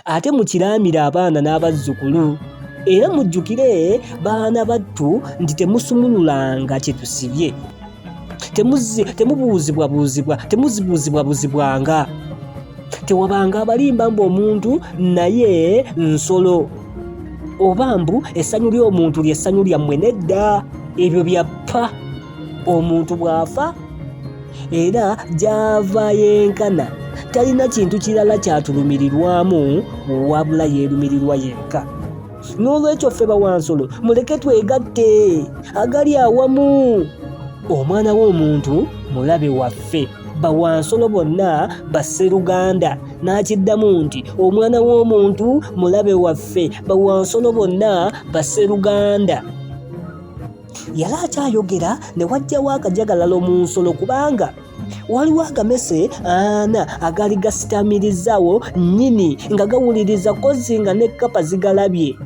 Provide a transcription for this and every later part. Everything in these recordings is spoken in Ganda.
Ate mukiraamire abaana n'abazzukulu. Era mujjukire baana battu nti temusumululanga kye tusibye. Temubuuzibwabuuzibwa, temuzibuuzibwabuzibwanga. Tewabanga abalimba mbu omuntu naye nsolo oba mbu essanyu ly'omuntu ly'essanyu lyammwe. Nedda, ebyo bya ppa. Omuntu bw'afa era gy'ava yenkana talina kintu kirala kyatulumirirwamu wabula yeerumirirwa yekka. N'olwekyo ffe bawansolo muleke twegatte agali awamu. Omwana w'omuntu mulabe waffe, bawansolo bonna basseruganda. N'akiddamu nti omwana w'omuntu mulabe waffe, bawansolo bonna basseruganda. Yali akyayogera ne wajjawo akajagalalo mu nsolo kubanga waliwo agamese ana agaali gasitamirizzawo nnyini nga gawuliriza kozzi nga ne kkapa zigalabye.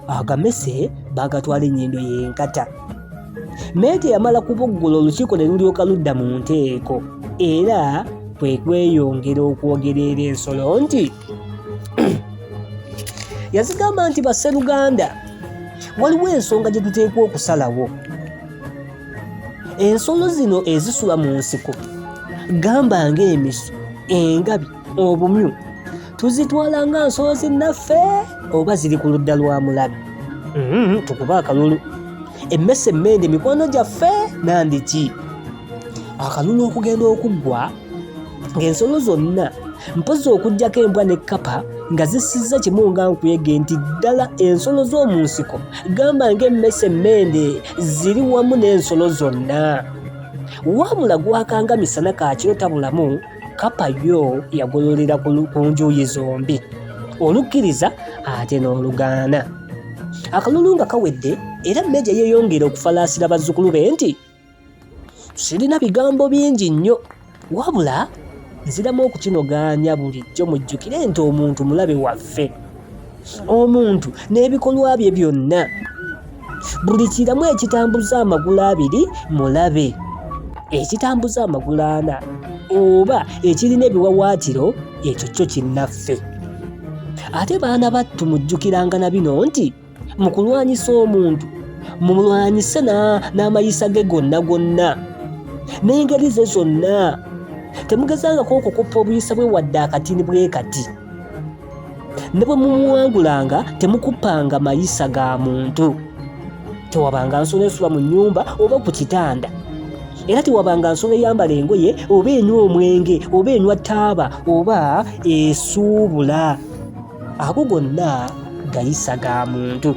Agamese baagatwala ennyindo y'enkata. Meete yamala kuboggola olukiiko ne lulyoka ludda mu nteeko era kwe kweyongera okwogera era ensolo nti yazigamba nti basseruganda waliwo ensonga gye tuteekwa okusalawo. Ensolo zino ezisula mu nsiko gamba ng'emisu, engabi, obumyu tuzitwala nga nsolo zinnaffe oba ziri ku ludda lwa mulabe? Tukube akalulu. Emmese emmende mikwano gyaffe nandiki? Akalulu okugenda okuggwa ng'ensolo zonna mpozzi okuggyako embwa ne kkapa nga zissizza kimu nga nkuyege nti ddala ensolo z'omu nsiko gamba ng'emmese emmende ziri wamu n'ensolo zonna. Wabula gwakanga misana ka kiro tabulamu, kkapa yo yagololera ku njuyi zombi, olukkiriza ate n'olugaana. Akalulu nga kawedde era Meeja yeeyongera okufalaasira bazzukulu be nti Sirina bigambo bingi nnyo wabula nziramu okukinogaanya bulijjo mujjukire nti omuntu mulabe waffe. Omuntu n'ebikolwa bye byonna. Buli kiramu ekitambuza amagulu abiri mulabe. Ekitambuza amagulu ana oba ekirina ebiwawaatiro ekyo kyo kinnaffe. Ate baana battu mujjukiranga na bino nti Mu kulwanyisa omuntu, mumulwanyise n'amayisa ge gonna gonna n'engeri ze zonna. Temugezangako okukoppa obuyisa bwe wadde akatini bwe kati. Ne bwe mumuwangulanga temukuppanga mayisa ga muntu. Tewabanga nsolo esula mu nnyumba oba ku kitanda. Era tewabanga nsolo eyambala engoye oba enywa omwenge oba enywa taaba oba esuubula. Ago gonna gayisa ga muntu.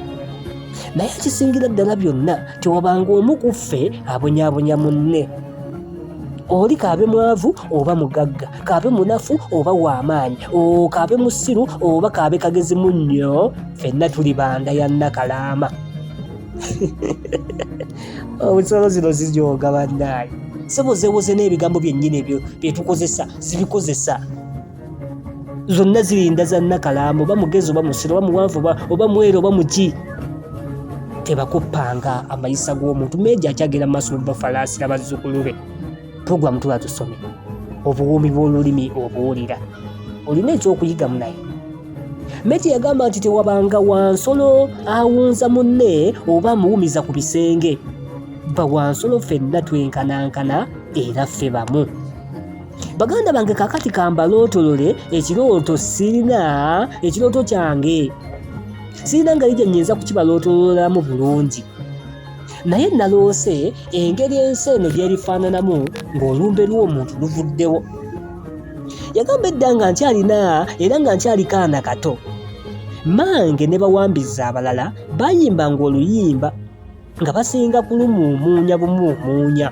Naye ekisingira ddala byonna, tewabanga omu ku ffe abonyabonya munne. Oli k'abe mwavu oba mugagga, k'abe munafu oba wa maanyi, k'abe musiru oba k'abe kagezi munnyo, ffenna tuli banda ya Nakalaama. Obusolo zino zijooga bannaaye. Ssebo zeewoze n'ebigambo byennyini ebyo bye tukozesa zibikozesa. Zonna zirinda za Nakalaama, oba mugezi oba musiru oba muwanvu oba mweru oba muki. Tebakoppanga amayisa g'omuntu. Meeja akyagenda mu maaso bafalaasira bazzukulu be. Pulogulaamu tuba tusome obuwoomi bw'olulimi obuwulira. Olina ekyokuyigamu naye. Meeja yagamba nti tewabanga wa nsolo awunza munne oba amuwumiza ku bisenge. Bawansolo ffenna twenkanankana era ffe bamu. Baganda bange kakati kambalootolole ekirooto sirina ekirooto kyange sirina ngeri gye nnyinza kukibalootololamu bulungi naye naloose engeri ensi eno gy'erifaananamu ng'olumbe lw'omuntu luvuddewo. Yagamba edda nga nkyalina era nga nkyali kaana kato mmange ne bawambizi abalala baayimbanga oluyimba nga basinga kulumuumuunya bumuumuunya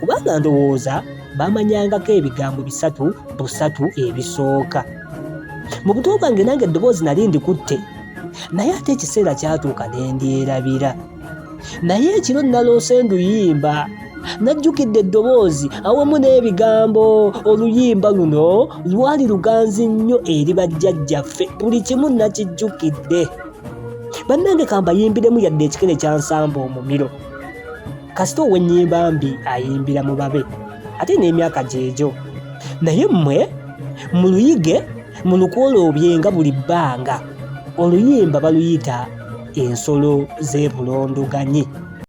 kubanga ndowooza bamanyangako ebigambo bisatu busatu ebisooka. Mu buto bwange nange eddoboozi nali ndikutte naye ate ekiseera kyatuuka ne ndyerabira. Naye ekiro naloose nduyimba najjukidde eddoboozi awamu n'ebigambo. Oluyimba luno lwali luganzi nnyo eri bajjajjaffe, buli kimu nakijjukidde. Bannange kambayimbiremu yadde ekikere kyansamba omumiro. Kasita ow'ennyimba mbi ayimbira mu babe ate n'emyaka gyegyo. Naye mmwe muluyige Mu lukwoloobye nga buli bbanga, oluyimba baluyita ensolo z'ebulondoganye.